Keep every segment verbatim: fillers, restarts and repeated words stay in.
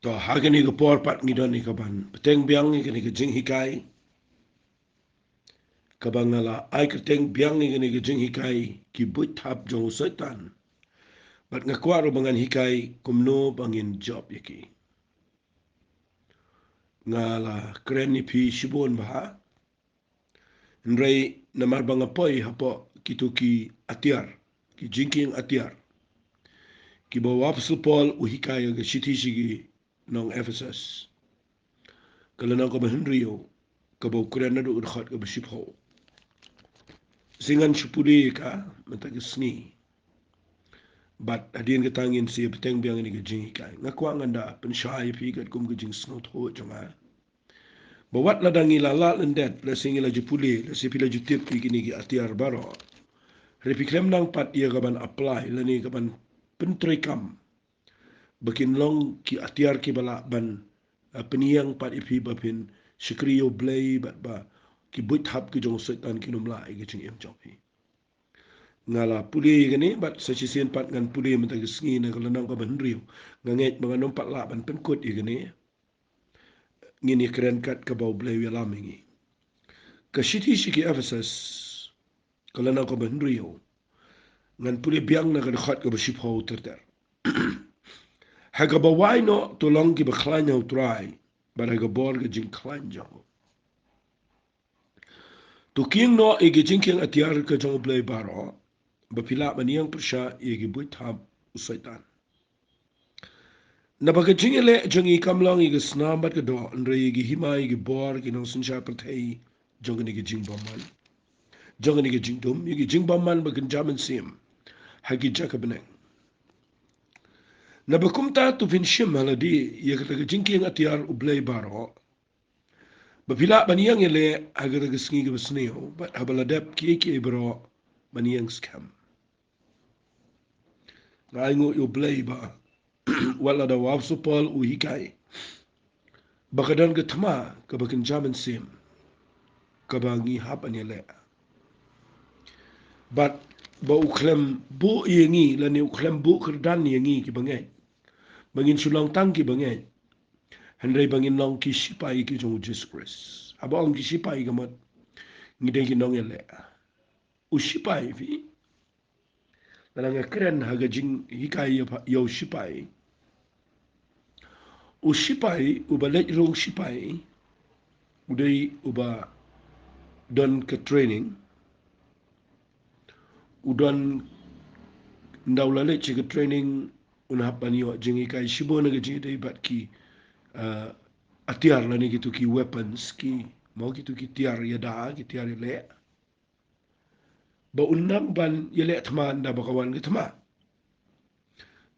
To, ha kane ka por pat ngi don ïa kaban bteng biang ïa kane ka jinghikai, kaba nga la ai kyrteng biang ïa kane ka jinghikai, ki buit thap jong u Soitan. Bad nga kwah ruh ba ngan hikai kumno ba ngin jop ïa ki. Nga la kren ïa phi shibun bha. Hynrei namar ba nga poi hapoh kito ki atiar, ki jingkieng atiar, kiba u Apostol Paul u hikai ha ka shithi sha ki nong Ephesus, ka lynnong kaba hynriew, kaba u kren naduh ka dkhot kaba shiphew. Shisien ngan shu pule ïa ka mynta ka sngi. Bad hadien kata ngin sa bteng biang ïa kane ka jinghikai. Nga kwah ngan da pynshai ïa phi katkum ka jingsngewthuh jong nga, ba wat lada ngi la lah lyndet, lehse ngi la ju pule, lehse phi la ju tip ïa kine ki atiar baroh, hynrei phi khlem nang pat ïa kaban apply lane kaban pyntreikam, ba kin long ki atiar kiba lah ban, eh, pynïeng pat ïa phi ba phin shakri ïa u Blei, bad ba ki buit thap ki jong u Soitan kin ym lah ïa ka jingim jong phi. Nga la pule ïa kane, bad sa shisien pat ngan pule mynta ka sngi na ka lynnong kaba hynriew. Nga ngeit ba ngan ym pat lah ban pynkut ïa kane. Ngin ïa kren kat kaba u Blei u ïalam ïa ngi. Ka shithi sha ki Ephesus, ka lynnong kaba hynriew, ngan pule biang na ka dkhot kaba shiphew ter ter. Ha kaba wai noh to long kiba khlaiñ ha u Trai, bad ha ka bor ka jingkhlaiñ jong u to kieng noh ïa ki jingkieng atiar ka jong u Blei baroh, ba phi lah ban ïeng pyrshah ïa ki buit thap u Soitan. Naba ka jingïaleh jong ngi kam long ïa ka snam bad ka doh, hynrei ïa ki hima, ïa ki bor, ki nongsynshar pyrthei jong kane ka jingbymman, jong kane ka jingdum, ïa ki jingbymman ba kynja mynsiem ha ki jaka bneng. Naba kumta to phin shim ha lade ïa kata ka jingkieng atiar u Blei baroh, ba phi lah ban ïeng ïaleh ha kata ka sngi kaba sniew, bad haba la dep kiei kiei baroh ban ïeng skhem. Nga ainguh ïa u Blei ba wat lada u Apostol Paul u hikai ba ka don ka thma kaba kynja mynsiem kaba ngi hap ban ïaleh, bad ba u khlem buh ïa ngi, lane u khlem buh kyrdan ïa ngi kiba ngeit, ba ngin shu long tang kiba ngeit, hynrei ba ngin long ki shipai ki jong u Jisu Khrist. Haba ong ki shipai ka mut, ngi dei ki nongïaleh. U shipai phi, lada nga kren ha ka jinghikai ïa pha-, ïa u shipai. U shipai, uba leit rung shipai, u dei uba don ka training. U don, ynda u la leit sha ka training, un hap ban ïoh jinghikai shibun ha ka jingïadei bad ki, eh, atiar lane kito ki weapons, ki, mo, kito ki tiar ïada, ki tiar ïaleh, ba un nang ban ïaleh thma ynda ba ka wan ka thma.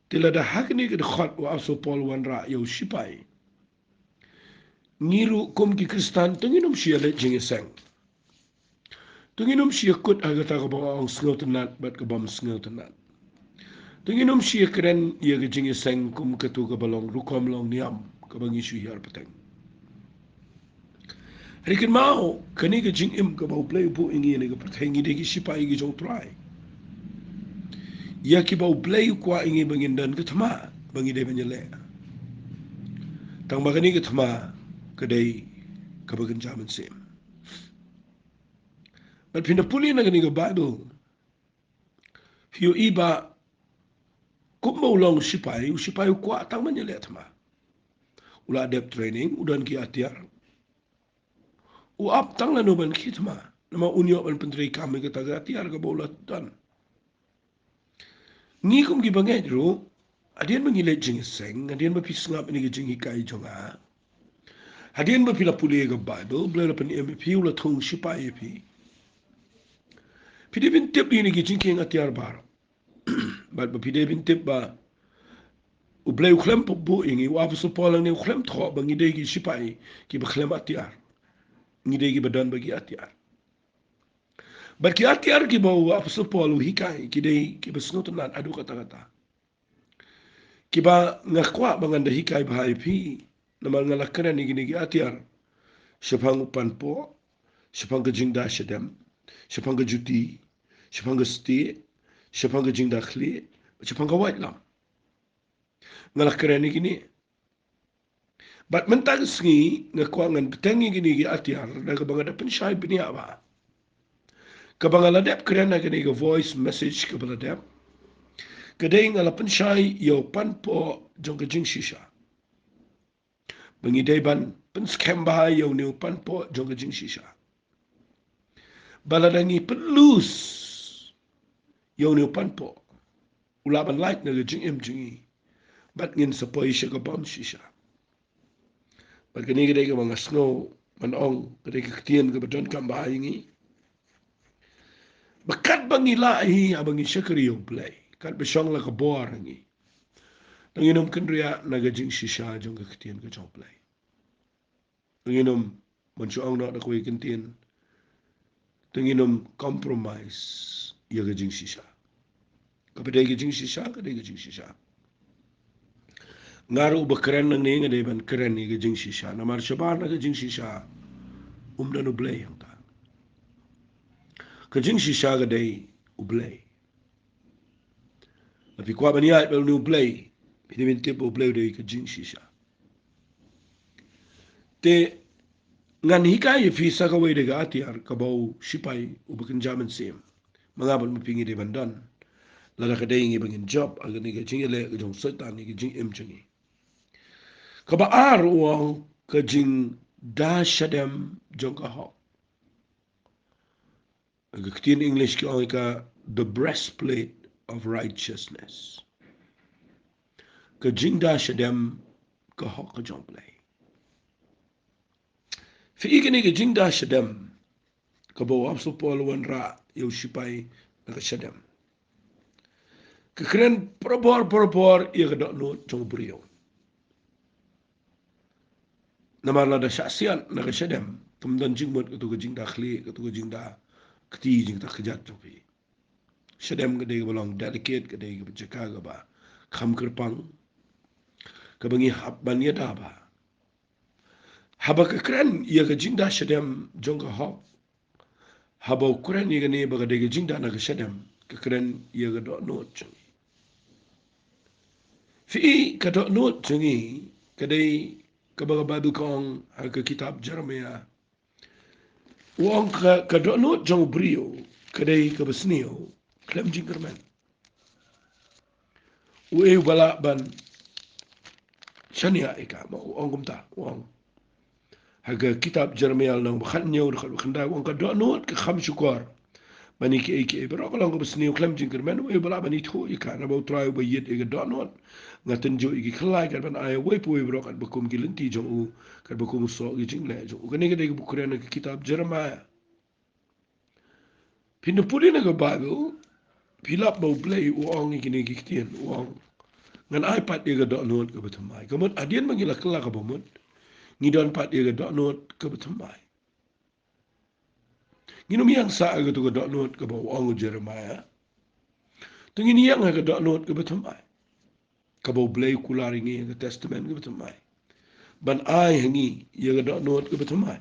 Te lada ha kane ka dkhot u Apostol Paul u wanrah ïa u shipai, ngi ruh kum ki Khristan to ngin ym shu ïaleh jingïaseng. To ngin ym shu ïakut ha kata kaba nga ong sngewtynnat bad kaba ym sngewtynnat. To ngin ym shu ïakren ïa ka jingïaseng kum kato kaba long rukom long niam kaba ngi shu hiar pateng. Hynrei kynmaw, kane ka jingim kaba u Blei u buh ïa ngi ha kane ka pyrthei, ngi dei ki shipai ki jong u Trai. Ïa kiba u Blei u kwah ïa ngi ba ngin don ka thma ba ngi dei ban ïaleh. Tang ba kane ka thma ka dei kaba kynja mynsiem. Bad phin da pule na kane ka Baibl, phi ïohi ba kumba u long u shipai, u shipai u kwah tang ban ïaleh thma. U la dep training, u don ki atiar. U ap tang lano ban khie thma, namar un ïoh ban pyntreikam ïa kata ka atiar kaba u la don. Ngi kum kiba ngeit ruh, hadien ba ngi leit jingïaseng, hadien ba phi sngap ïa kane ka jinghikai jong nga, hadien ba phi la pule ïa ka Baibl, Blei la pynim ïa phi, u la thung shipai ïa phi, phi dei ban tip ïa kine ki jingkieng atiar baroh. Bad ba phi dei ban tip ba u Blei u khlem buh ïa ngi, u Apostol Paul hangne u khlem thoh ba ngi dei ki shipai kiba khlem atiar. Ngi dei kiba don bad ki atiar. Bad ki atiar kiba u Apostol Paul u hikai, ki dei kiba sngewtynnat haduh katta katta, kiba nga kwah ba ngan da hikai bha ïa phi, namar nga la kren ïa kine ki atiar shaphang u panpoh, shaphang ka jingda shadem, shaphang ka juti, shaphang ka stieh, shaphang ka jingda khlieh, shaphang ka waitlam. Nga la kren ïa kine. Bad mynta ka sngi nga kwah ngan bteng ïa kine ki atiar da kaba nga da pynshai bniah bha. Kaba nga la dep kren ha kane ka voice message kaba la dep, ka dei nga la pynshai ïa u panpoh jong ka jingshisha. Ba ngi dei ban pynskhem bha ïa une u panpoh jong ka jingshisha. Ba lada ngi pynlose ïa une u panpoh, u lah ban lait na ka jingim jong ngi, bad ngin sa poi sha ka bymshisha. Bad kane ka dei kaba nga sngew ban ong, ka dei ka ktien kaba donkam bha ïa ngi. Ba katba ngi lah hi, haba ngi shakri ïa U Blei, katba shong la ka bor ha ngi, to ngin ym kynriah na ka jingshisha jong ka ktien ka jong U Blei. To ngin ym, ban shu ong noh da kawei ka ktien, to ngin ym compromise ïa ka jingshisha. Kaba dei ka jingshisha, ka dei ka jingshisha. Nga ruh uba kren nangne nga dei ban kren ïa ka jingshisha. Namar shabar na ka jingshisha, um don U Blei hangta. Ka jingshisha ka dei U Blei. Lada phi kwah ban ïaid bad une U Blei, phi dei ban tip ba U Blei u dei ka jingshisha. Te ngan hikai ïa phi sa kawei de ka atiar kaba u shipai uba kynja mynsiem ma nga bad ma phi ngi dei ban don, lada ka dei ngi ba ngin jop ha kane ka jingïaleh ka jong Soitan ïa ka jingim jong ngi. Kaba ar u ong ka jingda shadem jong ka hok. Ka ktien English ki ong ïa ka the breastplate of righteousness. Ka jingda shadem ka hok ka jong U Blei. Phi i kane ka jingda shadem, kaba u Apostol Paul u wanrah ïa u shipai na ka shadem, ka kren parabor parabor ïa ka dohnud jong u briew. Namar lada shah siat na ka shadem, kam don jingmut kato ka jingda khlieh, kato ka jingda kti, jingda kjat jong phi. Shadem ka dei kaba long delicate, ka dei kaba jaka kaba kham kyrpang, kaba ngi hap ban ïada bha. Haba ka kren ïa ka jingda shadem jong ka hok, haba u kren ïa kane ba ka dei ka jingda na ka shadem, ka kren ïa ka dohnud jong ngi. Phi i ka dohnud jong ngi, ka dei kaba ka Baibl ka ong ha ka kitab Jeremaïah. U ong ka, ka dohnud jong u briew ka dei kaba sniew khlem jingkyrmen. Uei uba lah ban shaniah ïa ka, ma u ong kumta, u ong. Ha ka kitab Jeremaïah lynnong ba khathynñiew dkhot ba khyndai u ong, ka dohnud ka kham shukor ban ïa kiei kiei baroh ka long kaba sniew khlem jingkyrmen, uei uba lah ban ithuh ïa ka? Naba U Trai uba ïit ïa ka dohnud. Nga tynjuh ïa ki khyllai kat ban ai uwei pa uwei baroh kat ba kum ki lynti jong u, kat ba kum u soh ki jingleh jong u. Kane ka dei kaba u kren ha ka kitab Jeremaïah. Phin da pule na ka Baibl, phi lap ba U Blei u ong ïa kine ki ktien, u ong, ngan ai pat ïa ka dohnud kaba thymmai. Ka mut hadien ba ngi la kylla kaba mut, ngi don pat ïa ka dohnud kaba thymmai. Ngin ym ïeng sah ha kato ka dohnud kaba u ong u Jeremaïah. To ngin ïeng ha ka dohnud kaba thymmai, kaba U Blei u kular ïa ngi ha ka Testament kaba thymmai, ban ai ha ngi ïa ka dohnud kaba thymmai.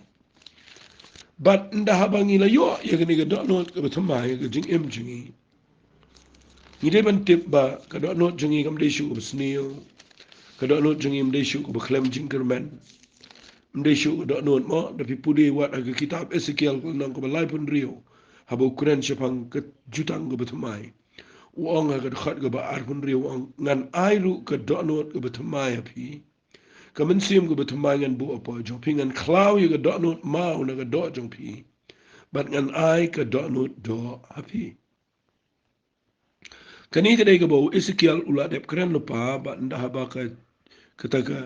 Bad ynda haba ngi la ïoh ïa kane ka dohnud kaba thymmai ha ka jingim jong ngi, ngi dei ban tip ba ka dohnud jong ngi kam dei shuh kaba sniew. Ka dohnud jong ngi kam dei shuh kaba khlem jingkyrmen. Kam dei shuh ka dohnud, mo, da phi pule wat ha ka kitab Esekiel ka lynnong kaba laiphew hynriew, haba u kren shaphang ka jutang kaba thymmai, u ong ha ka dkhot kaba arphew hynriew, u ong, ngan ai ruh ka dohnud kaba thymmai ha phi. Ka mynsiem kaba thymmai ngan buh hapoh jong phi, ngan khlaw ïa ka dohnud maw na ka doh jong phi, bad ngan ai ka dohnud doh ha phi. Kane ka dei kaba u Esekiel u la dep kren lypa, bad ynda haba ka, kata ka,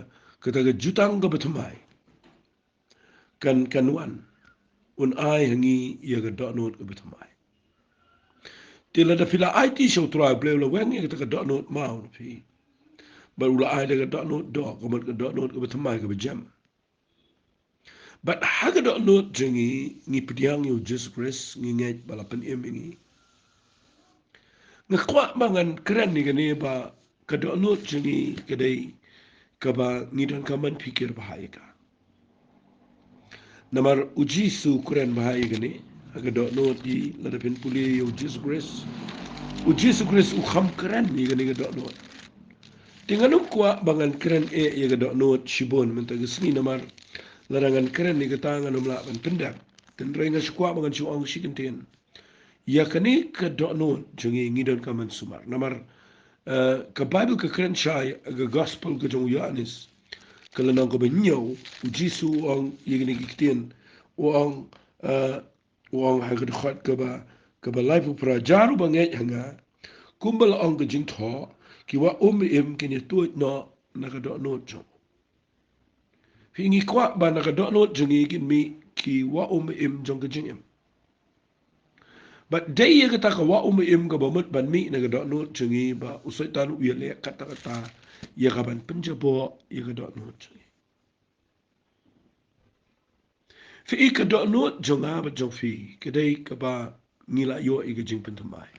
kata ka jutang kaba thymmai kan, kan wan, un ai ha ngi ïa ka dohnud kaba thymmai. Te lada phi la aiti sha U Trai U Blei, u la weng ïa kata ka dohnud maw na phi, bad u la ai da ka dohnud doh, ka mut ka dohnud kaba thymmai kaba jem. Bad ha ka dohnud jong ngi, ngi pdiang ïa u Jisu Khrist, ngi ngeit ba la pynim ïa ngi. Nga kwah ba ngan kren ïa kane ba ka dohnud jong ngi ka dei kaba ngi donkam ban pyrkhat bha ïa ka. Namar u Jisu u kren bha ïa kane, ha ka dohnud, lada phin pule ïa u Jisu Khrist, u Jisu Khrist u kham kren ïa kane ka dohnud. Te ngan ym kwah ba ngan kren eh ïa ka dohnud shibun mynta ka sngi namar lada ngan kren ïa kata ngan ym lah ban pyndep. Hynrei nga shu kwah ba ngan shu ong shi kyntien. Ïa kane ka dohnud jong ngi ngi donkam ban sumar. Namar, eh, ka Baibl ka kren shai, ka gospel ka jong u Ïoannis, ka lynnong kaba hynñiew, u Jisu u ong ïa kine ki ktien, u ong, eh, u ong ha ka dkhot kaba, kaba laiphew phra, jar uba ngeit ha nga, kumba la ong ka jingthoh, ki wah um im kin ïa tuid noh na ka dohnud jong u. Phi, ngi kwah ba na ka dohnud jong ngi kin mih ki wah um im jong ka jingim. Bad dei ïa kata ka wah um im kaba mut ban mih na ka dohnud jong ngi ba u Soitan u ïaleh katta katta ïa ka ban pynjaboh ïa ka dohnud jong ngi. Phi, ka dohnud jong nga bad jong phi ka dei kaba ngi la ïoh ïa ka jingpynthymmai.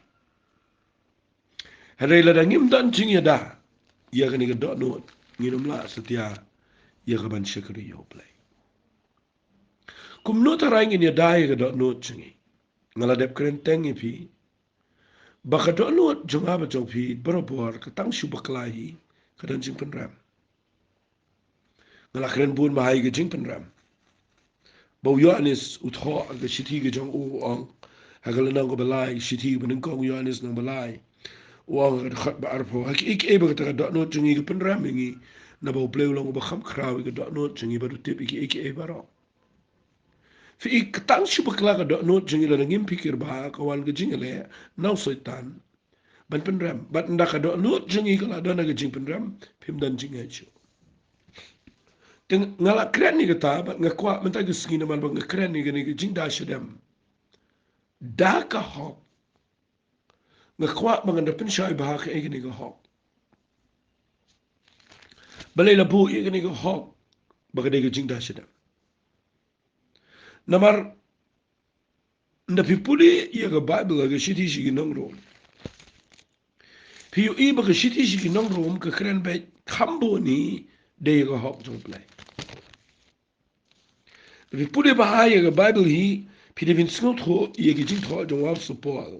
Hynrei lada ngim don jingïada ïa kane ka dohnud, ngin ym lah satia ïa ka ban shakri ïa U Blei. Kumno tharai ngin ïada ïa ka dohnud jong ngi? Nga la dep kren teng ïa phi ba ka dohnud jong nga bad jong phi barabor, ka tang shu bakla hi, ka don jingpynrem. Nga la kren bun bha ïa ka jingpynrem ba u Ïoannis u thoh ha ka shithi ka jong u, u ong ha ka lynnong kaba lai, shithi ba nyngkong u Ïoannis nong ba lai, u ong ha ka dkhot ba arphew, ha kiei kiei ba kata ka dohnud jong ngi ka pynrem ïa ngi, naba U Blei u long uba kham khraw ïa ka dohnud jong ngi bad u tip ïa kiei kiei baroh. Phi, ka tang shu bakla ka dohnud jong ngi lada ngim phikir bha, ka wan ka jingïaleh na u Soitan ban pynrem. Bad ynda ka dohnud jong ngi ka la don ha ka jingpynrem, phim don jingngeit shuh. Te nga la kren ïa kata bad nga kwah mynta ka sngi namar ba nga kren ïa kane ka jingda shadem da ka hok. Nga kwah ba ngan da pynshai bha kaei kane ka hok. Balei la buh ïa kane ka hok ba ka dei ka jingda shadem? Namar ynda phi pule ïa ka Baibl ha ka shithi sha ki nong Rom, phi ïohi ba ka shithi sha ki nong Rom ka kren beit kham bun hi da ïa ka hok jong U Blei. Ynda phi pule bha ïa ka Baibl hi, phi dei phin sngewthuh ïa ki jingthoh jong u Apostol Paul,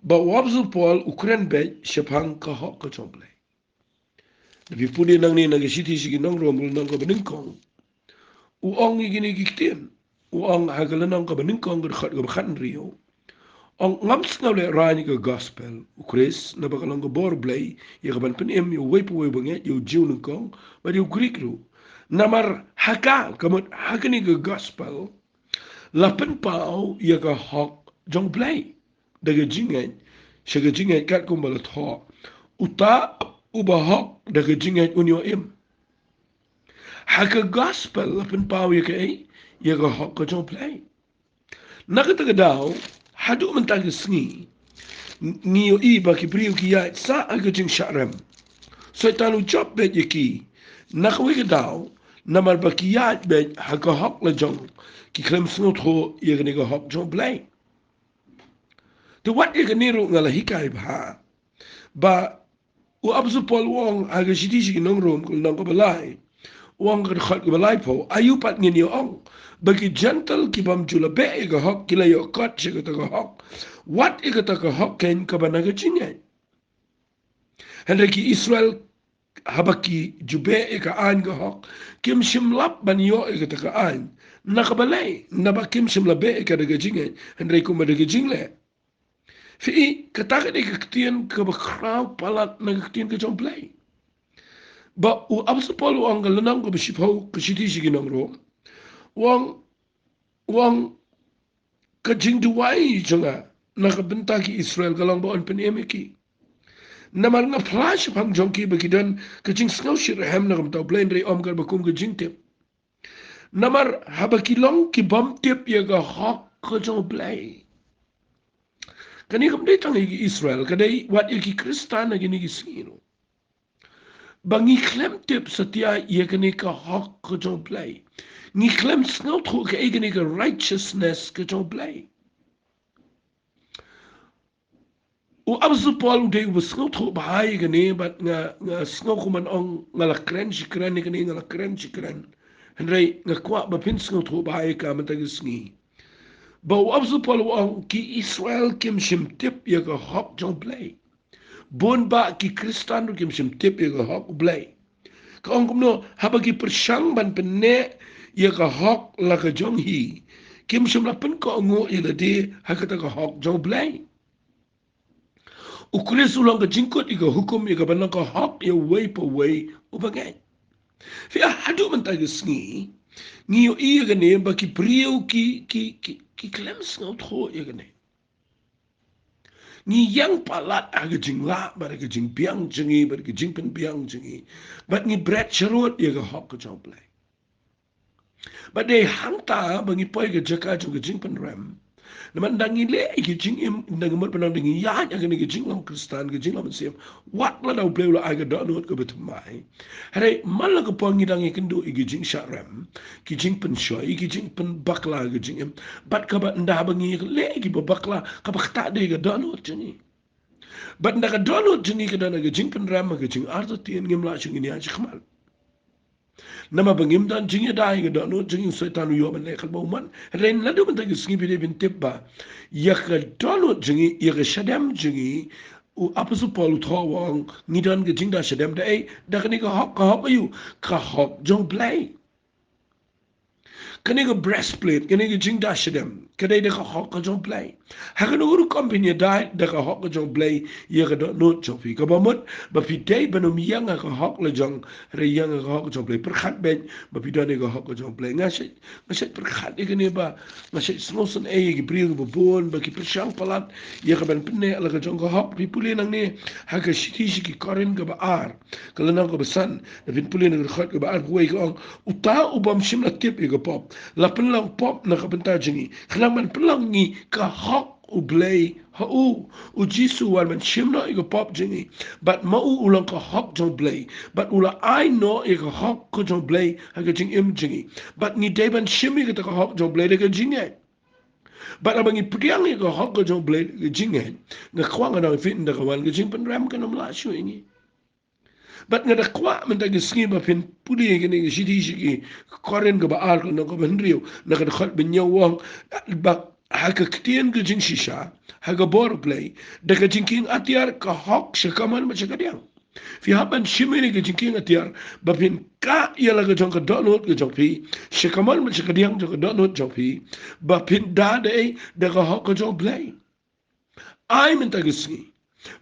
ba u Apostol Paul u kren beit shaphang ka hok ka jong U Blei. Ynda phi pule nangne na ka shithi sha ki nong Rom, lynnong kaba nyngkong, u ong ïa kine ki ktien. U ong ha ka lynnong kaba nyngkong, ka dkhot kaba khathynriew, ong, ngam sngew lehraiñ ïa ka gospel u Khrist, naba ka long ka bor U Blei ïa ka ban pynim ïa uwei pa uwei uba ngeit, ïa u Jiw nyngkong bad ïa u Grik ruh. Namar ha ka, ka mut ha kane ka gospel, la pynpaw ïa ka hok jong U Blei da ka jingngeit sha ka jingngeit, katkum ba la thoh, uta uba hok da ka jingngeit un ïoh im. Ha ka gospel la pynpaw ïa kaei? Ïa ka hok ka jong U Blei. Na kata ka daw, haduh mynta ka sngi, ngi ïohi ba ki briew ki ïaid sah ha ka jingshah rem. Soitan u jop beit ïa ki na kawei ka daw, namar ba ki ïaid beit ha ka hok la jong ki, khlem sngewthuh ïa kane ka hok jong U Blei. Te wat ïa kane ruh nga la hikai bha ba u Apostol Paul u ong ha ka shithi sha ki nong Rom, ka lynnong kaba lai, u ong ka dkhot kaba laiphew, aïu pat ngin ïa ong? Ba ki Jentil ki bym ju la beh ïa ka hok ki la ïoh kot sha kata ka hok. Wat ïa kata ka hok keiñ kaba na ka jingngeit. Hynrei ki Israel, haba ki ju beh ïa ka aiñ ka hok, kim shym lap ban ïoh ïa kata ka aiñ. Na ka balei? Naba kim shym la beh ïa ka da ka jingngeit, hynrei kumba da ka jingleh. Phi, kata ka dei ka ktien kaba khraw palat na ka ktien ka jong U Blei. Ba u Apostol Paul u ong ha ka lynnong kaba shiphew ka shithi sha ki nong Rom, u ong, u ong, ka jingduwai jong nga na ka bynta ki Israel ka long ba yn pynim ïa ki. Namar nga phla shaphang jong ki ba ki don ka jingsngew shitrhem na ka bynta U Blei, hynrei ym kat ba kum ka jingtip. Namar haba ki long ki bym tip ïa ka hok ka jong U Blei. Kane kam dei tang ïa ki Israel, ka dei wat ïa ki Khristan ha kine ki sngi ruh. Ba ngi khlem tip satia ïa kane ka hok ka jong U Blei. Ngi khlem sngewthuh kaei kane ka righteousness ka jong U Blei. U Apostol Paul u dei uba sngewthuh bha ïa kane, bad nga, nga sngew kumno ban ong, nga la kren shi kren ïa kane, nga la kren shi kren. Hynrei nga kwah ba phin sngewthuh bha ïa ka mynta ka sngi. Ba u Apostol Paul u ong ki Israel kim shym tip ïa ka hok jong U Blei. Bun bah ki Khristan ruh kim shym tip ïa ka hok U Blei. Ka ong kumno, haba ki pyrshang ban pynneh ïa ka hok la ka jong hi, kim shym la pynkohnguh ïa lade ha kata ka hok jong U Blei. U Khrist u long ka jingkut ïa ka hukum ïa kaban long ka hok ïa uwei pa uwei uba ngeit. Phi, haduh mynta ka sngi ngi ïohi ïa kane ba ki briew ki, ki, ki, ki khlem sngewthuh ïa kane. Ngi ïeng palat ha ka jinglah bad ha ka jingbiang jong ngi bad ka jingpynbiang jong ngi, bad ngi bret sharud ïa ka hok ka jong U Blei. Bad dei hangta ba ngi poi ka jaka jong ka jingpynrem. Namar ynda ngi leh ïa ka jingim, ynda ngi mut ban ong da ngi ïaid ha kane ka jinglong Khristan, ka jinglong mynsiem, wat la da U Blei u la ai ka dohnud kaba thymmai. Hynrei man la ka por ngi dang ïakynduh ïa ka jingshah rem, ka jingpynshoi, ka jingpynbakla ka jingim. Bad kaba ynda ba ngi leh ïa kiba bakla, kaba ktah dei ka dohnud jong ngi. Bad ynda ka dohnud jong ngi ka don ha ka jingpynrem, ha ka jingartatien, ngim lah shuh ngin ïaid shakhmat. Namar ba ngim don jingïada ïa ka dohnud jong ngi, u Soitan u ïoh ban leh katba u mon. Hynrei naduh mynta ka sngi phi dei ban tip ba ïa ka dohnud jong ngi, ïa ka shadem jong ngi, u Apostol Paul u thoh u ong ngi don ka jingda shadem da ei, da kane ka hok, ka hok aïu, ka hok jong U Blei. Kane ka breastplate, kane ka jingda shadem, ka dei da ka hok ka jong U Blei. Ha kano ka rukom phin ïada da ka hok ka jong U Blei ïa ka dohnud jong phi? Kaba mut ba phi dei ban ym ïeng ha ka hok la jong, hynrei ïeng ha ka hok ka jong U Blei. Pyrkhat beit ba phi don ïa ka hok ka jong U Blei. Nga shait, nga shait pyrkhat ïa kane ba nga shait sngewsynei ïa ki briew kiba bun ba ki pyrshang palat ïa kaban pynneh la ka jong ka hok. Phi pule nangne ha ka shithi sha ki Korinth kaba ar, ka lynnong kaba san, da phin pule na ka dkhot kaba arphew wei ka ong, uta u bym shym la tip ïa ka pop la pynlong pop na ka bynta jong ngi, khnang ban pynlong ngi ka hok U Blei ha u. U Jisu u wan ban shim noh ïa ka pop jong ngi, bad ma u u long ka hok jong U Blei, bad u la ai noh ïa ka hok ka jong U Blei ha ka jingim jong ngi. Bad ngi dei ban shim ïa kata ka hok jong U Blei da ka jingngeit. Bad haba ngi pdiang ïa ka hok ka jong U Blei da ka jingngeit, nga kwah ngan ong ïa phi, ynda ka wan ka jingpynrem kan ym lah shuh ïa ngi. Bad nga da kwah mynta ka sngi ba phin pule ïa kane ka shithi sha ki Korinth kaba ar, ka lynnong kaba hynriew, na ka dkhot ba hynñiew u ong, ba ha ka ktien ka jingshisha, ha ka bor U Blei, da ka jingkieng atiar ka hok sha kamon bad sha kadiang. Phi hap ban shim ïa kane ka jingkieng atiar ba phin kah ïa la ka jong ka dohnud ka jong phi sha kamon bad sha kadiang jong ka dohnud jong phi, ba phin da dei da ka hok ka jong U Blei. Ai mynta ka sngi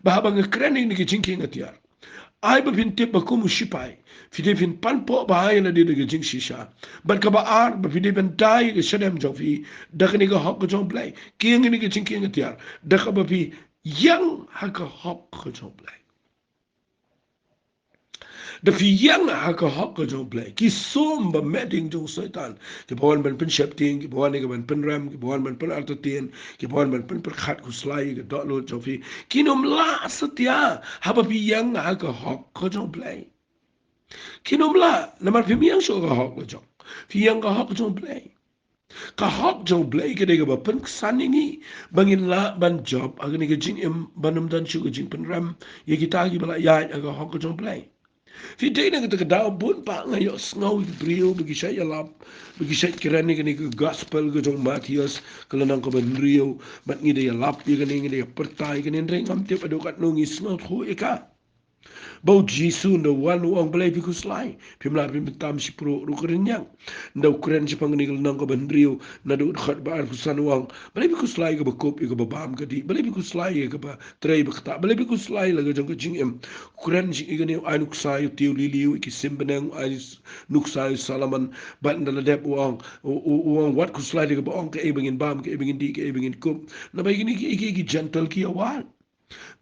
ba haba nga kren ïa kane ka jingkieng atiar, ai ba phin tip ba kum u shipai phi dei phin pan pop bha ïa lade da ka jingshisha. Bad kaba ar, ba phi dei ban da ïa ka shadem jong phi da kane ka hok ka jong U Blei. Kieng ïa kane ka jingkieng atiar da kaba phi ïeng ha ka hok ka jong U Blei. Da phi ïeng ha ka hok ka jong U Blei, ki sum ba met ding jong u Soitan, kiba wan ban pynsheptieng, kiba wan ïa kaban pynrem, kiba wan ban pynartatien, kiba wan ban pynpyrkhat khuslai ïa ka dohnud jong phi, kin ym lah satia haba phi ïeng ha ka hok ka jong U Blei. Kin ym lah, namar phim ïeng shuh ha ka hok ka jong, phi ïeng ha ka hok ka jong U Blei. Ka hok jong U Blei ka dei kaba pynksan ïa ngi ba ngin lah ban jop ha kane ka jingim ban ym don shuh ka jingpynrem ïa kita kiba la ïaid ha ka hok ka jong U Blei. Phi, dei na kata ka daw bun bah nga ïohsngew ïa ki briew ba ki shait ïalap, ba ki shait kren ïa kane ka gospel ka jong u Mathaios, ka lynnong kaba hynriew, bad ngi da ïalap ïa kane, ngi da ïapyrta ïa kane, hynrei ngam tip haduh katno ngi sngewthuh ïa ka. Ba u Jisu ynda u wan u ong, balei phi khuslai? Phim lah ban pyntam shipruh ruh ka rynïeng. Ynda u kren shaphang kane ka lynnong kaba hynriew, naduh dkhot ba arphew san u ong, balei phi khuslai ïa kaba kup, ïa kaba bam ka dih? Balei phi khuslai ïa kaba trei ba ktah? Balei phi khuslai ïa la ka jong ka jingim? U kren ïa kane, u ai nuksa ïa u tiew lili, ïa ki sim bneng, u ai nuksa ïa u Solomon. Bad ynda la dep u ong, u, u, u ong, wat khuslai ïa kaba ong, kaei ba ngin bam, kaei ba ngin dih, kaei ba ngin kup. Naba ïa kine ki, ki, ki Gentile ki ïa wad.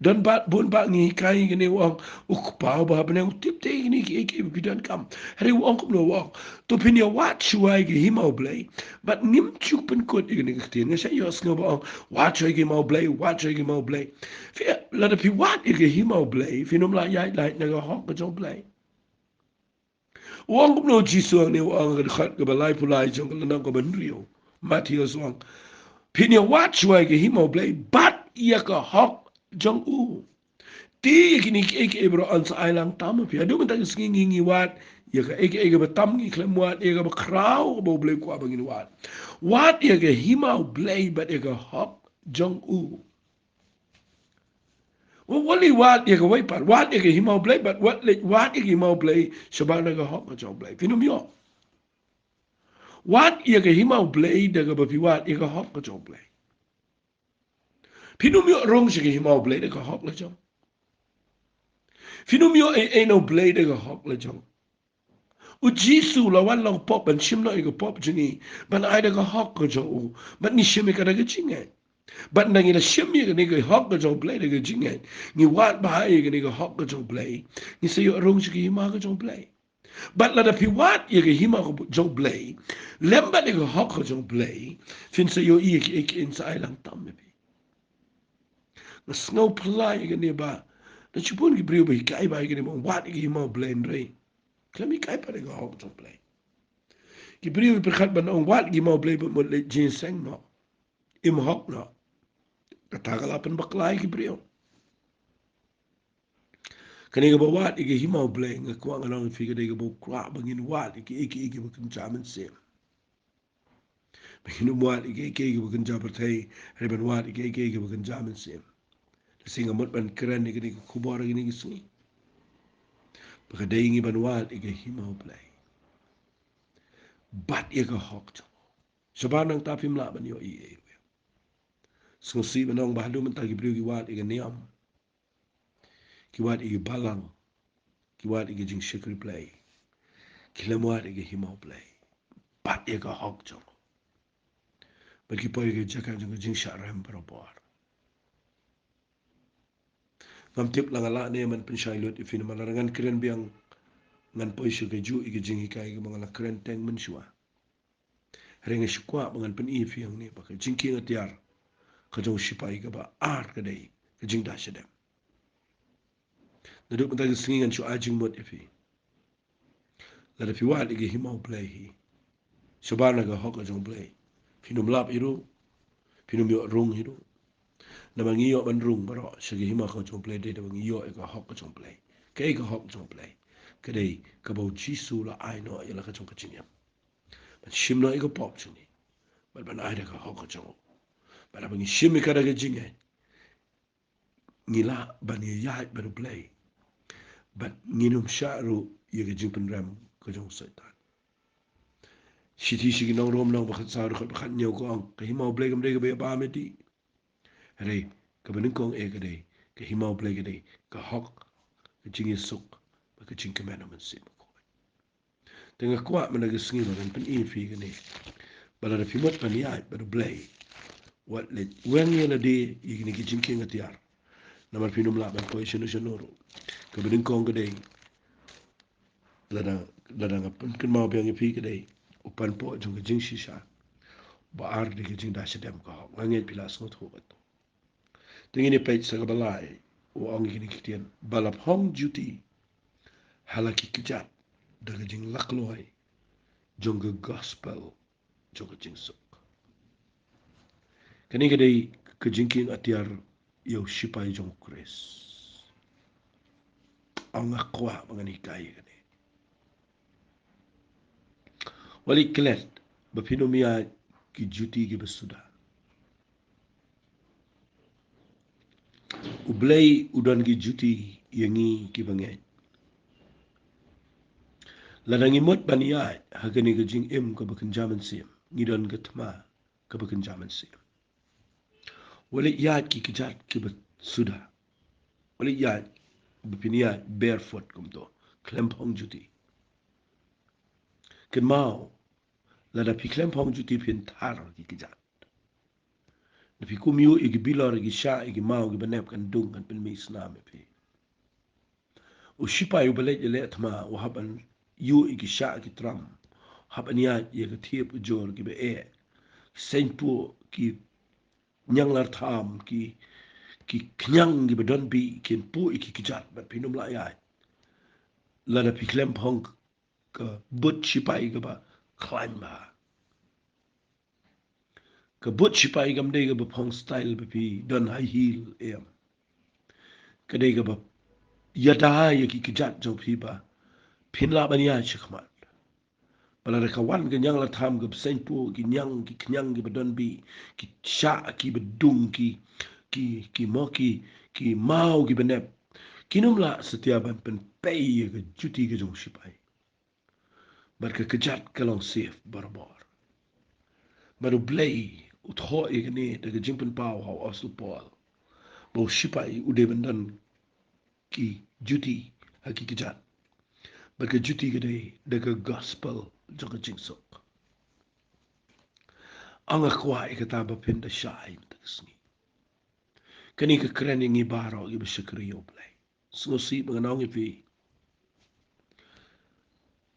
Don bah, bun bah ngi hikai ïa kine, u ong, u Kpa uba ha bneng u tip te ïa kine kiei kiei ba phi donkam. Hynrei u ong kumno, u ong, to phin ïa wad shuwa ïa ka hima U Blei. Bad ngim ju pynkut ïa kane ka ktien, nga shait ïohsngew ba ong, wad shuwa ïa ka hima U Blei, wad shuwa ïa ka hima U Blei. Phi, lada phi wad ïa ka hima U Blei, phin ym lah ïaid lait na ka hok ka jong U Blei. U ong kumno u Jisu hangne, u ong ha ka dkhot kaba laiphew lai jong ka lynnong kaba hynriew Mathaios, u ong, phin ïa wad shuwa ïa ka hima U Blei bad ïa ka hok jong u. Te ïa kine kiei kiei baroh yn sa ailangta ma phi. Haduh mynta ka sngi ngi, ngi wad ïa kaei kaei kaba tam, ngi khlem wad ïa kaba khraw kaba U Blei u kwah ba ngin wad. Wad ïa ka hima U Blei bad ïa ka hok jong u. Wat leit wad ïa kawei pat, wad ïa ka hima U Blei, bad wat leit wad ïa ka hima U Blei shabar na ka hok ka jong U Blei. Phin ym ïoh. Wad ïa ka hima U Blei da kaba phi wad ïa ka hok ka jong U Blei. Phin ym ïoh rung sha ka hima U Blei da ka hok la jong. Phin ym ïoh ei ei na U Blei da ka hok la jong. U Jisu u la wan long pop ban shim noh ïa ka pop jong ngi, ban ai da ka hok ka jong u, bad ngi shim ïa ka da ka jingngeit. Bad ngi la shim ïa kane ka hok ka jong U Blei da ka jingngeit, ngi wad bha ïa kane ka hok ka jong U Blei, ngi sa ïoh rung sha ka hima ka jong U Blei. Bad lada phi wad ïa ka hima ka jong U Blei lem bad ïa ka hok ka jong U Blei, phin sa ïohi ïa kiei kiei ba yn sa ai lang tam ïa phi. Nga sngew phylla ïa kane ba, da shibun ki briew ba hikai bha ïa kane ba wad ïa ka hima U Blei, hynrei khlem hikai pat ïa ka hok jong U Blei. Ki briew ki pyrkhat ban ong wad ïa ka hima U Blei bad mut leit jingïaseng noh, im hok noh. Kata ka la pynbakla ïa ki briew. Kane kaba wad ïa ka hima U Blei, nga kwah ngan ong ïa phi, ka dei kaba kwah ba ngin wad ïa kiei kiei kiba kynja mynsiem. Ba ngin ym wad ïa kiei kiei kiba kynja pyrthei, hynrei ban wad ïa kiei kiei kiba kynja mynsiem. Te shi nga mut ban kren ïa kane ka khubor ïa kane ka sngi, ba ka dei ngi ban wad ïa ka hima U Blei bad ïa ka hok jong u. Shabar nangta phim lah ban ïohi ei ei ruh. Sngewsih ban ong ba haduh mynta ki briew ki wad ïa ka niam, ki wad ïa ki balang, ki wad ïa ki jingshakri Blei, ki lem wad ïa ka hima U Blei bad ïa ka hok jong u. Bad ki poi ïa ka jaka jong ka jingshah rem barabor. Ngam tip la nga lah ne ban pynshai lut ïa phi, namar lada ngan kren biang ngan poi sha kajuh ïa ka jinghikai kaba nga la kren teng mynshuwa. Hynrei nga sngewkwah ba ngan pyni ïa phi hangne ba ka jingkieng atiar ka jong u shipai kaba ar ka dei ka jingda shadem. Naduh mynta ka sngi ngan shu ai jingmut ïa phi. Lada phi wad ïa ka hima U Blei hi shabar na ka hok ka jong U Blei, phin ym lap hi ruh, phin ym ïoh rung hi ruh. Namar ngi ïoh ban rung baroh sha ka hima ka jong U Blei dei da ba ngi ïoh ïa ka hok ka jong U Blei. Kaei ka hok jong U Blei? Ka dei kaba U Jisu u la ai noh ïa la ka jong ka jingim, ban shim noh ïa ka pop jong ngi, bad ban ai da ka hok ka jong u. Bad haba ngi shim ïa ka da ka jingngeit, ngi lah ban ïaid bad U Blei, bad ngin ym shah ruh ïa ka jingpynrem ka jong u Soitan. Shithi sha ki nong Rom lynnong ba khatsaw, dkhot ba khathynñiew ka ong, ka hima U Blei kam dei kaba ïa bam ïa dih, hynrei kaba nyngkong eh ka dei, ka hima U Blei ka dei ka hok, ka jingïasuk bad ka jingkmen U Mynsiem Bakhuid. Te nga kwah mynta ka sngi ba ngan pyni ïa phi kane, ba lada phi mut ban ïaid bad U Blei, wat leit weng ïa lade ïa kine ki jingkieng atiar, namar phin ym lah ban poi shano shano ruh. Kaba nyngkong ka dei, lada, lada nga pynkynmaw biang ïa phi, ka dei u panpoh jong ka jingshisha. Ba ar dei ka jingda shadem ka hok. Nga ngeit phi la sngewthuh katto. Te ngin ïa peit sa kaba lai, u ong ïa kine ki ktien, ba la phong juti ha la ki kjat da ka jinglakhluwai jong ka gospel jong ka jingsuk. Kane ka dei ka jingkieng atiar ïa u shipai jong U Khrist. Ong nga kwah ba ngan hikai ïa kane. Wat leit klet ba phin ym ïaid ki juti kiba suda. U Blei u don ki juti ïa ngi kiba ngeit. Lada ngi mut ban ïaid ha kane ka jingim kaba kynja mynsiem, ngi don ka thma kaba kynja mynsiem. Wat leit ïaid ki kjat kiba suda. Wat leit ïaid ba phin ïaid barefoot kumto, khlem phong juti. Kynmaw, lada phi khlem phong juti phin thar ki kjat. Lada phi kum ïuh ïa ki bilor, ïa ki shah, ïa ki maw kiba nep, kan dung, kan pynmih snam ïa phi. U shipai uba leit ïaleh thma u hap ban ïuh ïa ki shah ki tram, hap ban ïaid ïa ka thiep ka jor kiba eh, seiñpuh, ki ñianglartham, ki, ki khñiang kiba don bih, kin puh ïa ki kjat, bad phin ym lah ïaid lada phi khlem phong ka boot shipai kaba khlaiñ bha. Ka boot shipai kam dei kaba phong style ba phi don high heel, em. Ka dei kaba ïada ïa ki kjat jong phi ba phin lah ban ïaid shakhmat. Ba lada ka wan ka ñianglartham kaba seiñpuh, ki ñiang, ki khñiang kiba don bih, ki shah kiba dung, ki, ki, ki mo, ki, ki maw ki bnep, kim lah satia ban pynpei ïa ka juti ka jong u sipai. Bad ka kjat ka long safe barabor. Bad U Blei u thoh ïa kane da ka jingpynpaw ha u Apostol Paul ba u sipai u dei ban don ki juti ha ki kjat. Bad ka juti ka dei da ka gospel jong ka jingsuk. Nga kwah ïa kata ba phin da shai mynta ka sngi. Kane ka kren ïa ngi baroh kiba shakri ïa U Blei. Sngewsih ba ngan ong ïa phi,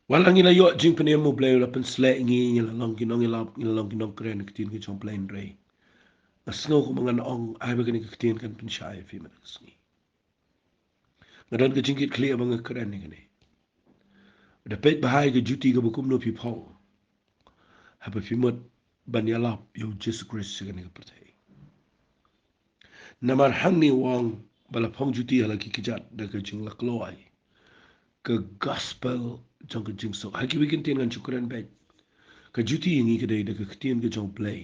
wat la ngi la ïoh jingpynim, U Blei u la pynsleh ïa ngi, ngi la long ki nongïalap, ngi la long ki nongkren ktien ka jong U Blei, hynrei nga sngew kumba ngan ong, ai ba kane ka ktien kan pynshai ïa phi mynta ka sngi. Nga don ka jingkitkhlieh ba nga kren ïa kane. Da peit bha ïa ka juti kaba kumno phi phong haba phi mut ban ïalap ïa U Jisu Khrist sha kane ka pyrthei. Namar hangne u ong ba la phong juti ha la ki kjat da ka jinglakloi, ka gospel jong ka jingsuk. Ha kiwei ki ktien ngan shu kren beit. Ka juti ïa ngi ka dei da ka ktien ka jong U Blei,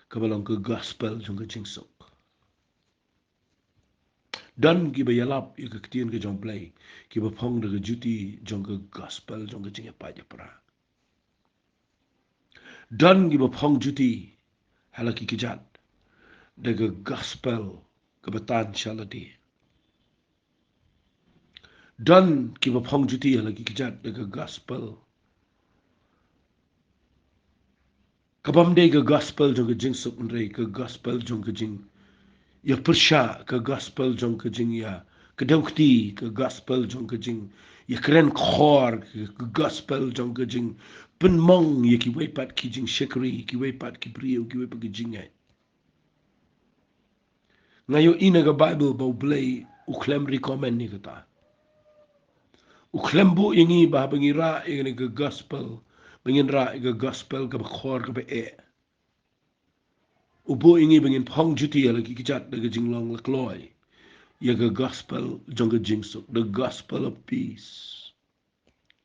kaba long ka gospel jong ka jingsuk. Don kiba ïalap ïa ka ktien ka jong U Blei, kiba phong da ka juti jong ka gospel jong ka jingïapait ïapra. Don kiba phong juti ha la ki kjat da ka gospel kaba tan sha lade. Don kiba phong juti ha la ki kjat da ka gospel kabym dei ka gospel jong ka jingsuk, hynrei ka gospel jong ka jingïapyrshah, ka gospel jong ka jingïa, ka dewkti, ka gospel jong ka jingïakren khor, ka gospel jong ka jingpynmong ïa kiwei pat ki jingshakri, kiwei pat ki briew, kiwei pat ki jingngeit. Nga ïohi na ka Baibl ba U Blei u khlem recommend ïa kata. U khlem buh ïa ngi ba haba ngi rah ïa kane ka gospel, ba ngin rah ïa ka gospel kaba khor kaba eh. U buh ïa ngi ba ngin phong juti ha la ki kjat da ka jinglong lakloi ïa ka gospel jong ka jingsuk, the gospel of peace.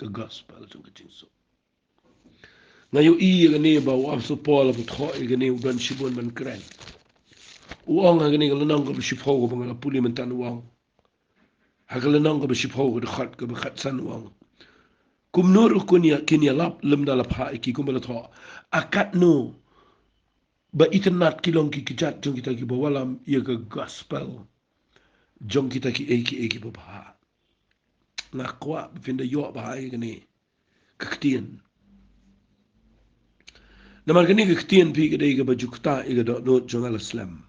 Ka gospel jong ka jingsuk. Nga ïohi ïa kane ba u Apostol Paul haba u thoh ïa kane u don shibun ban kren. U ong ha kane ka lynnong kaba shiphew kaba nga la pule mynta, u ong ha ka lynnong kaba shiphew ka dkhot kaba khatsan u ong, kumno ruh kin ïa, kin ïalap lymda la phah ïa ki, kumba la thoh, a katno ba itynnat ki long ki kjat jong kita kiba wallam ïa ka gospel jong kita kiei kiei kiba bha. Nga kwah ba phin da ïoh bha ïa kane ka ktien. Namar kane ka ktien phi ka dei kaba ju ktah ïa ka dohnud jong nga la slem.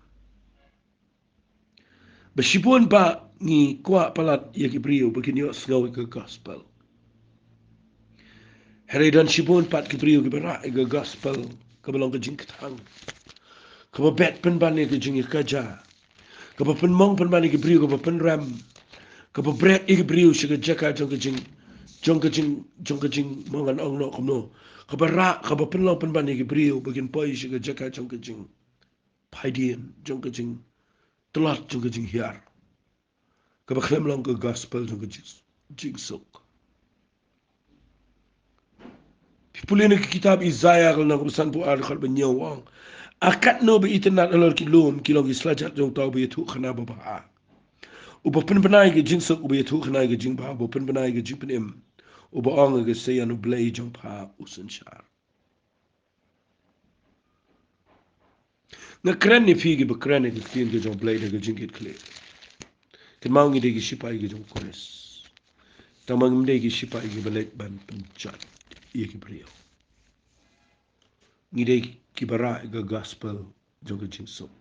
Ba shibun ba ngi kwah palat ïa ki briew ba kin ïohsngew ïa ka gospel. Hynrei don shibun pat ki briew kiba rah ïa ka gospel kaba long ka jingkthang, kaba bet pynban ïa ka jingïakajia, kaba pynmong pynban ïa ki briew, kaba pynrem, kaba bret ïa ki briew sha ka jaka jong ka jing, jong ka jing, jong ka jing, mo ngan ong noh kumno, kaba rah, kaba pynlong pynban ïa ki briew ba kin poi sha ka jaka jong ka jingphaidien, jong ka jingtlot, jong ka jinghiar, kaba khlem long ka gospel jong ka jing, jingsuk. Phi pule na ka kitab Isaiah ka lynnong kaba sanphew ar dkhot ba hynñiew u ong, a katno ba itynnat halor ki lum ki long ki slajat jong uta uba ïathuhkhana babha, uba pynbna ïa ka jingsuk, uba ïathuhkhana ïa ka jingbha, uba pynbna ïa ka jingpynim, uba ong ha ka Seion, U Blei jong pha u synshar. Nga kren ïa phi kiba kren ïa ka ktien ka jong U Blei da ka jingkitkhlieh. Kynmaw, ngi dei ki shipai ka jong U Khrist. Tangba ngim dei ki shipai kiba leit ban pynjot ïa ki briew. Ngi dei kiba rah ïa ka gospel jong ka jingsuk.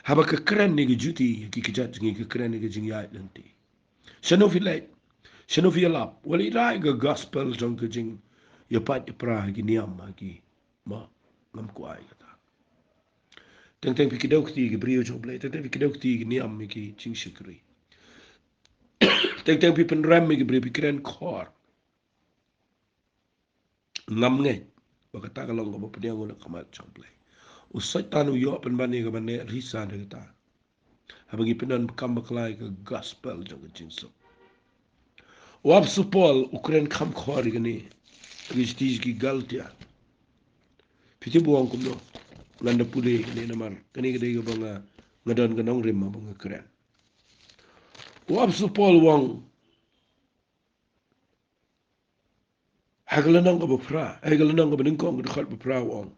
Haba ka kren ïa ka juti, ïa ki kjat jong ngi, ka kren ïa ka jingïaid lynti. Shano phi leit, shano phi ïalap, wat la rah ïa ka gospel jong ka jingïapait ïapra ha ki niam, ha ki, mo, ngam kwah ïa kata. Teng teng phi kdew kti ïa ki briew jong U Blei, teng teng phi kdew kti ïa ki niam, ïa ki jingshakri. Teng teng phi pynrem ïa ki briew, phi kren khor. Ngam ngeit ba kata ka long kaba pdiang na ka khmat jong U Blei. U Soitan u ïoh pynban ïa kaba neh risa da kata. Haba ngi pyndon kam bakla ïa ka gospel jong ka jingsuk. U Apostol Paul u kren kham khor ïa kane ha ki shithi ki Galatia. Phi tip u ong kumno? Ngan da pule ïa kane namar kane ka dei kaba nga Nga don ka nongrim ma ba nga kren. U Apostol Paul u ong ha ka lynnong kaba phra, ha ka lynnong kaba nyngkong ka dkhot ba phra u ong,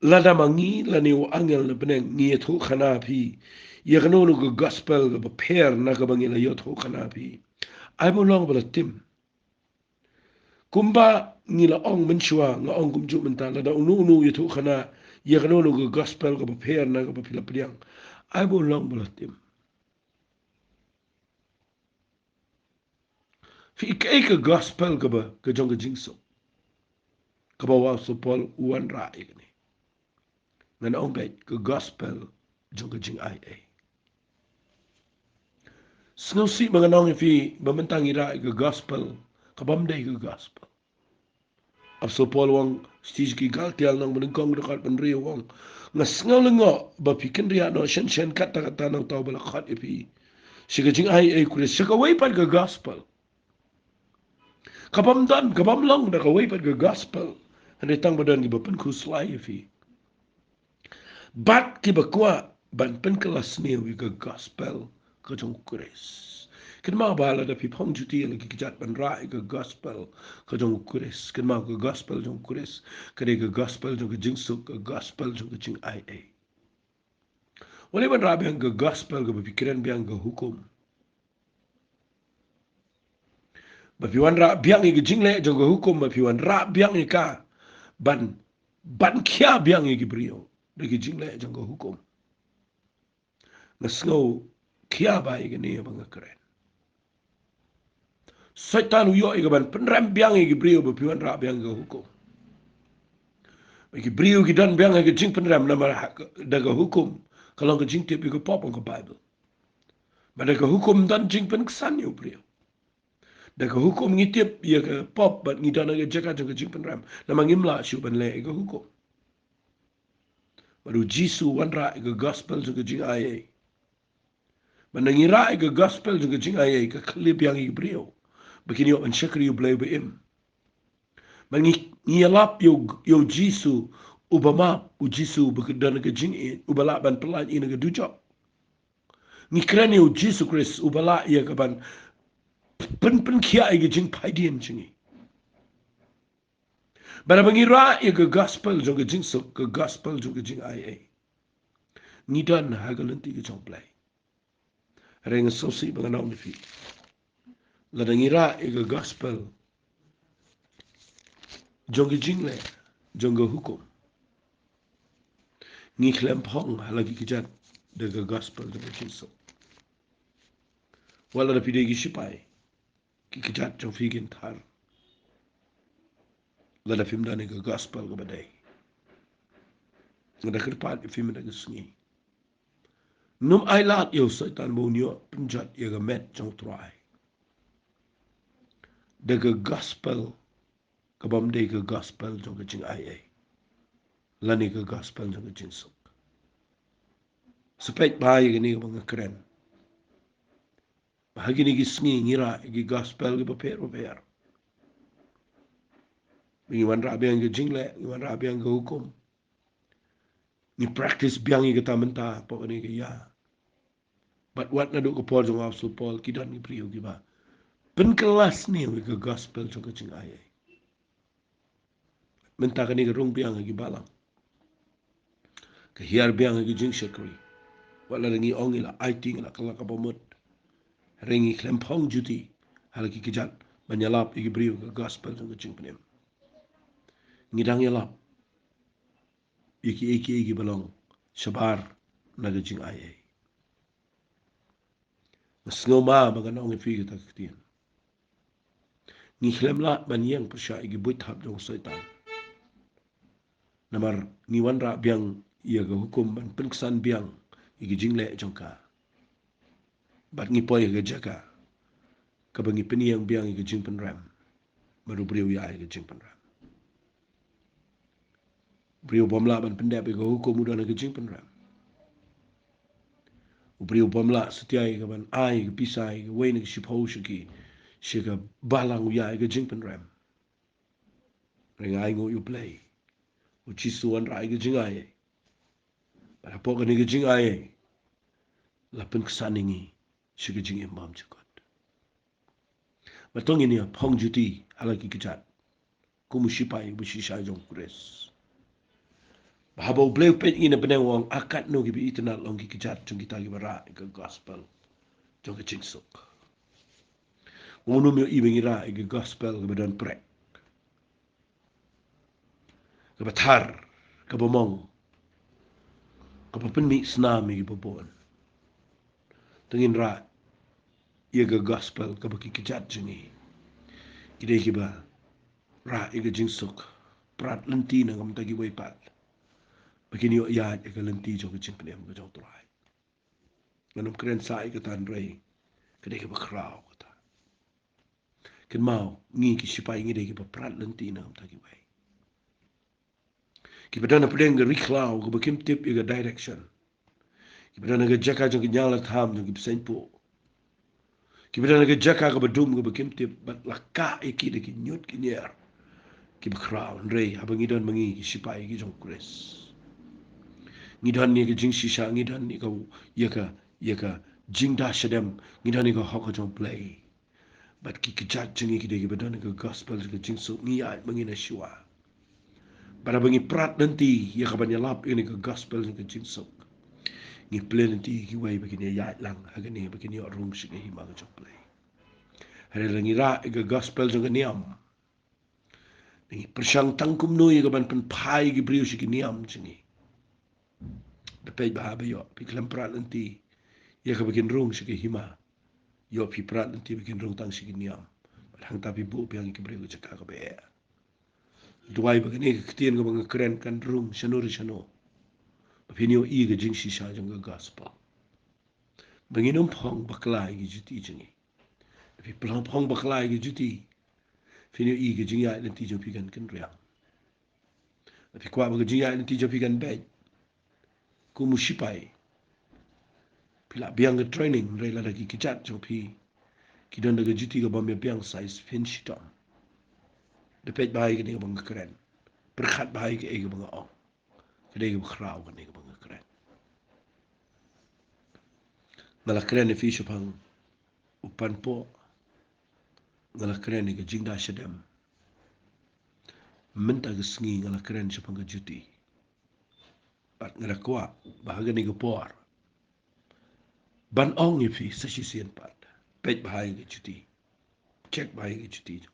lada ma ngi lane u angel na bneng ngi ïathuh khana phi ïa kano kano ka gospel kaba pher na kaba ngi la ïathuh khana phi, ai ba u long ba la tim. Kumba ngi la ong mynshuwa, nga ong kumjuh mynta, lada uno uno u ïathuh khana ïa kano kano ka gospel kaba pher na kaba phi la pdiang, ai ba u long ba la tim. Phi, kaei ka gospel kaba, ka jong ka jingsuk, kaba u Apostol Paul u wanrah ïa kane? Ngan ong beit, ka gospel jong ka jingaiei. Sngewsih ba ngan ong ïa phi ba mynta ngi rah ïa ka gospel kabym dei ka gospel. Apostol Paul u ong sha ki Galatia lynnong ba nyngkong dkhot ba hynriew u ong, nga sngew lyngngoh ba phi kynriah noh shen shen katta katta na uta uba la khot ïa phi sha ka jingaiei u Khrist, sha kawei pat ka gospel. Kabym don, kabym long da kawei pat ka gospel. Hynrei tang ba don kiba pynkhuslai ïa phi bad kiba kwah ban pynkylla sniew ïa ka gospel ka jong u Khrist. Kynmaw ba lada phi phong juti ïa la ki kjat ban rah ïa ka gospel ka jong u Khrist, kynmaw ka gospel jong u Khrist ka dei ka gospel jong ka jingsuk, ka gospel jong ka jingaiei. Wat leh ban rah biang ka gospel kaba phi kren biang ka hukum. Ba phi wanrah biang ïa ka jingleh jong ka hukum, ba phi wanrah biang ïa ka ban, ban khia biang ïa ki briew da ki jingleh jong ka hukum. Nga sngew khia ba ïa kane ba nga kren. Soitan u ïoh ïa ka ban pynrem biang ïa ki briew ba phi wanrah biang ka hukum. Ba ki briew ki don biang ïa ka jingpynrem namar ha ka, da ka hukum ka long ka jingtip ïa ka pop, ong ka Baibl. Ba da ka hukum don jingpynksan ïa u briew. Da ka hukum ngi tip ïa ka pop bad ngi don ha ka jaka jong ka jingpynrem namar ngim lah shuh ban leh ïa ka hukum. Bad u Jisu u wanrah ïa ka gospel jong ka jingaiei. Bad ngi rah ïa ka gospel jong ka jingaiei ka khlieh biang ïa ki briew ba kin ïoh ban shakri ïa u Blei ba im. Bad ngi, ngi ïalap ïa u, ïa u Jisu uba map, u Jisu uba don ka jingïeit, uba lah ban pyllait ïa ngi na ka dujok. Ngi kren ïa u Jisu Khrist uba lah ïa ka ban pyn, pynkhiah ïa ka jingphaidien jong ngi. Bad haba ngi rah ïa ka gospel jong ka jingsuk, ka gospel jong ka jingaiei, ngi don ha ka lynti ka jong u Blei. Hynrei nga sngewsih ba ngan ong ïa phi, lada ngi rah ïa ka gospel jong ka jingleh jong ka hukum, ngi khlem phong ha la ki kjat da ka gospel jong ka jingsuk. Wat lada phi dei ki shipai, ki kjat jong phi kin thar lada phim don ïa ka gospel kaba dei. Nga da kyrpad ïa phi mynta ka sngi, nym ailad ïa u Soitan ba un ïoh pynjot ïa ka met jong u Trai da ka gospel kabym dei ka gospel jong ka jingaiei lane ka gospel jong ka jingsuk. Sa peit bha ïa kane kaba nga kren. Ba ha kine ki sngi ngi rah ïa ki gospel kiba pher ba pher. Ngi wanrah biang ïa ka jingleh, ngi wanrah biang ïa ka hukum. Ngi practice biang ïa kata mynta hapoh kane ka ïa. Bad wat naduh ka por jong u Apostol Paul ki don ki briew kiba pynkylla sniew ïa ka gospel jong ka jingaiei. Mynta kane ka rung biang ha ki balang, ka hiar biang ha ki jingshakri. Wat lada ngi ong ngi la aiti, ngi la kylla kaba mut, hynrei ngi khlem phong juti ha la ki kjat ban ïalap ïa ki briew ka gospel jong ka jingpynim. Ngi dang ïalap ïa kiei kiei kiba long shabar na ka jingaiei. Nga sngew ma ba ngan ong ïa phi kata ka ktien. Ngi khlem lah ban ïeng pyrshah ïa ki buit hap jong u Soitan. Namar ngi wanrah biang ïa ka hukum ban pynksan biang ïa ki jingleh jong ka. Bad ngi poi ha ka jaka kaba ngi pynïeng biang ïa ka jingpynrem. Bad u briew u ïaid ha ka jingpynrem. U briew bym lah ban pyndep ïa ka hukum u don ha ka jingpynrem. U briew bym lah satia ïa ka ban ai ïa ka pisa ïa kawei na ka shiphew sha ki, sha ka balang u ïaid ha ka jingpynrem. Hynrei nga ainguh ïa u Blei. U Jisu u wanrah ïa ka jingaiei. Bad hapoh kane ka jingai, la pynksan ïa ngi sha ka jingim bymjukut. Bad to ngin ïa phong juti ha la ki kjat kum u sipai ba shisha jong U Khrist. Ba haba U Blei u peit ïa ngi na bneng, u ong, ah, katno kiba itynnad long ki kjat jong kita kiba rah ïa ka gospel jong ka jingsuk. Kumno ym ïohi ba ngi rah ïa ka gospel kaba don prek, kaba thar, kaba mong, kaba pynmih snam ïa kiba bun. To ngin rah ïa ka gospel kaba ki kjat jong ngi ki dei kiba rah ïa ka jingsuk, prat lynti na ka bynta kiwei pat, ba kin ïoh ïaid ïa ka lynti jong ka jingpynim ka jong U Trai. Ngan ym kren sa ïa kata, hynrei ka dei kaba khraw kata. Kynmaw, ngi ki sipai ngi dei kiba prat lynti na ka bynta kiwei, kiba don hapdeng ka ri khlaw kaba kim tip ïa ka direction, kiba don ha ka jaka jong ka ñiah la tham jong ki bseiñ puh, kiba don ha ka jaka kaba dum kaba kim tip, bad la kah ïa ki da ki ñiut ki ñiar kiba khraw. Hynrei haba ngi don ma ngi ki sipai ki jong U Khrist, ngi don ïa ka jingshisha, ngi don ïa ka, ïa ka, ïa ka jingda shadem, ngi don ïa ka hok ka jong U Blei. Bad ki kjat jong ngi ki dei kiba don ïa ka gospel jong ka jingsuk, ngi ïaid ma ngi na shuwa. Bad haba ngi prat lynti ïa kaban ïalap ïa kane ka gospel jong ka jingsuk, ngi plie lynti ïa kiwei ba kin ïaid lang ha kane, ba kin ïoh rung sha ka hima ka jong U Blei. Hynrei lada ngi rah ïa ka gospel jong ka niam, ngi pyrshang tang kumno ïa kaban pynphai ïa ki briew sha ki niam jong ngi. Da peit bha ba ïoh phi khlem prat lynti ïa kaba kin rung sha ka hima, ïoh phi prat lynti ba kin rung tang sha ki niam. Bad hangta phi buh biang ïa ki briew ha ka jaka kaba eh. Duwai ba kane ka ktien kaba nga kren kan rung shano re shano, ba phin ïohi ka jingshisha jong ka gospel. Ba ngin ym phong bakla ïa ki juti jong ngi. Lada phi phong bakla ïa ki juti, phin ïohi ka jingïaid lynti jong phi kan kynriang. Lada phi kwah ba ka jingïaid lynti jong phi kan beit, kum u sipai, phi lah biang ka training, hynrei lada ki kjat jong phi ki don da ka juti kaba ym biang size, phin shitom. Da peit bha ïa kane kaba nga kren, pyrkhat bha ïa kaei kaba nga ong. Ka dei kaba khraw kane kaba nga kren. Nga la kren ïa phi shaphang u panpoh, nga la kren ïa ka jingda shadem. Mynta ka sngi nga la kren shaphang ka juti. Bad nga la kwah ba ha kane ka por ban ong ïa phi sa shisien pat, peit bha ïa ka juti, check bha ïa ka juti jong phi.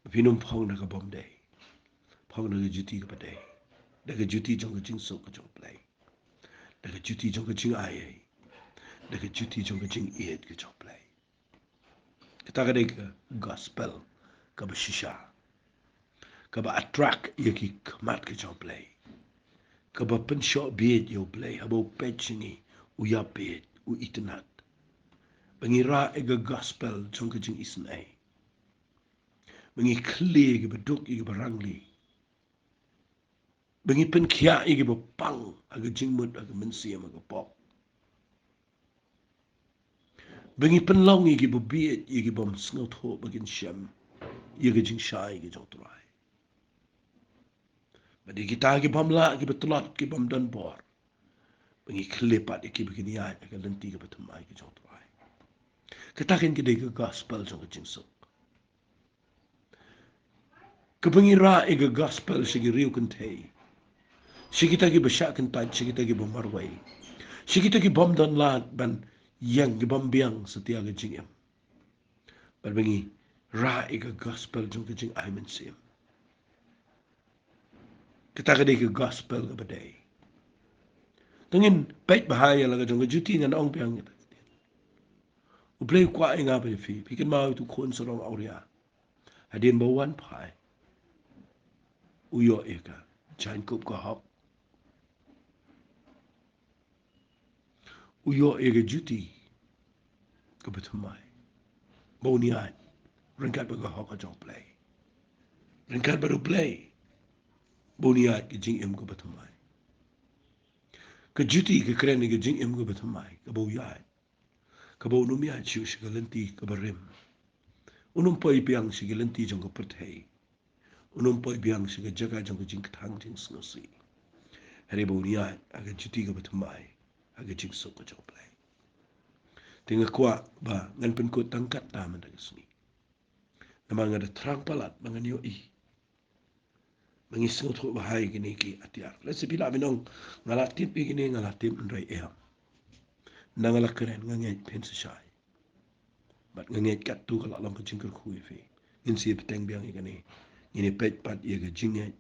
Ba phin ym phong da kaba ym dei. Phong da ka juti kaba dei, da ka juti jong ka jingsuk ka jong U Blei, da ka juti jong ka jingai, da ka juti jong ka jingïeit ka jong U Blei. Kata ka dei ka gospel kaba shisha, kaba attract ïa ki khmat ka jong U Blei, kaba pynshoh bieit ïa U Blei. Haba u peit sha ngi, u ïap bieit, u itynnad. Ba ngi rah ïa ka gospel jong ka jingisynei, ba ngi khlieh ïa kiba duk, ïa kiba rangli, ba ngi pynkhiah ïa kiba pang ha ka jingmut, ha ka mynsiem, ha ka pop, ba ngi pynlong ïa kiba bieit, ïa kiba ym sngewthuh ba kin shem ïa ka jingshai ka jong U Trai. Bad ïa kita kiba ym lah, kiba tlot, kiba ym don bor, ba ngi khlieh pat ïa ki ba kin ïaid ha ka lynti kaba thymmai ka jong U Trai. Kata kan ka dei ka gospel jong ka jingsuk. Kaba ngi rah ïa ka gospel sha ki riew kynthei, sha kita kiba shah kyntait, sha kita kiba marwei, sha kita ki bym don lad ban ïeng, ki bym biang satia ka jingim. Bad ba ngi rah ïa ka gospel jong ka jingai mynsiem. Kata ka dei ka gospel kaba dei. To ngin peit bha ïa la ka jong ka juti. Ngan ong biang ïa ka. U Blei u kwah ïa nga bad ïa phi. Phi kynmaw ïa utu u khun sarong awria. Hadien ba u wan phai, u ïoh ïa ka jaiñkup ka hok. U ïoh ïa ka juti kaba thymmai ba un ïaid ryngkat bad ka hok ka jong U Blei, ryngkat bad U Blei, ba un ïaid ka jingim kaba thymmai. Ka juti ka kren ïa ka jingim kaba thymmai kaba u ïaid, kaba un ym ïaid shuh sha ka lynti kaba rim. Un ym poi biang sha ka lynti jong ka pyrthei. Un ym poi biang sha ka jaka jong ka jingkthang jingsngewsih. Hynrei ba un ïaid ha ka juti kaba thymmai ha ka jingsuk ka jong U Blei. Te nga kwah ba ngan pynkut tang katta mynta ka sngi. Namar nga da thrang palat ba ngan ïohi ba ngi sngewthuh bha ïa kine ki atiar. Lehse phi lah ban ong, nga la tip ïa kine, nga la tip, hynrei em. Ynda nga la kren nga ngeit phin sa shai. Bad nga ngeit katto ka la long ka jingkyrkhu ïa phi. Ngin sa ïa bteng biang ïa kane. Ngin ïa peit pat ïa ka jingngeit.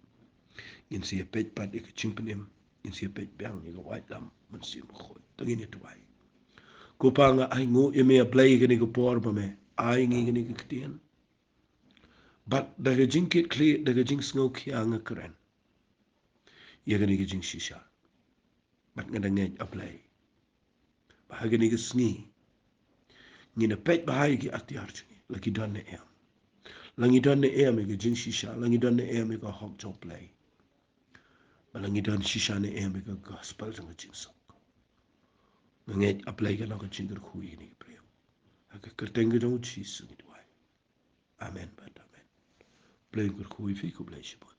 Ngin sa ïa peit pat ïa ka jingpynim. Ngin sa ïa peit biang ïa ka waitlam Mynsiem Bakhuid. To ngin ïa duwai. Ko Pa, nga ainguh ïa me, A Blei, ïa kane ka por ba me ai ngi kane ka ktien. Bad da ka jingkitkhlieh, da ka jingsngewkhia nga kren ïa kane ka jingshisha. Bad nga da ngeit, A Blei, ba ha kane ka sngi ngin da peit bha ïa ki atiar jong ngi, la ki don ne em. La ngi don ne em ïa ka jingshisha, la ngi don ne em ïa ka hok jong U Blei. Ba la ngi don shisha ne em ïa ka gospel jong ka jingsuk. Nga ngeit, A Blei, ka long ka jingkyrkhu ïa kine ki briew. Ha ka kyrteng ka jong U Jisu ngi duwai. Amen bad amen. Blei un kyrkhu ïa phi, khublei shibun.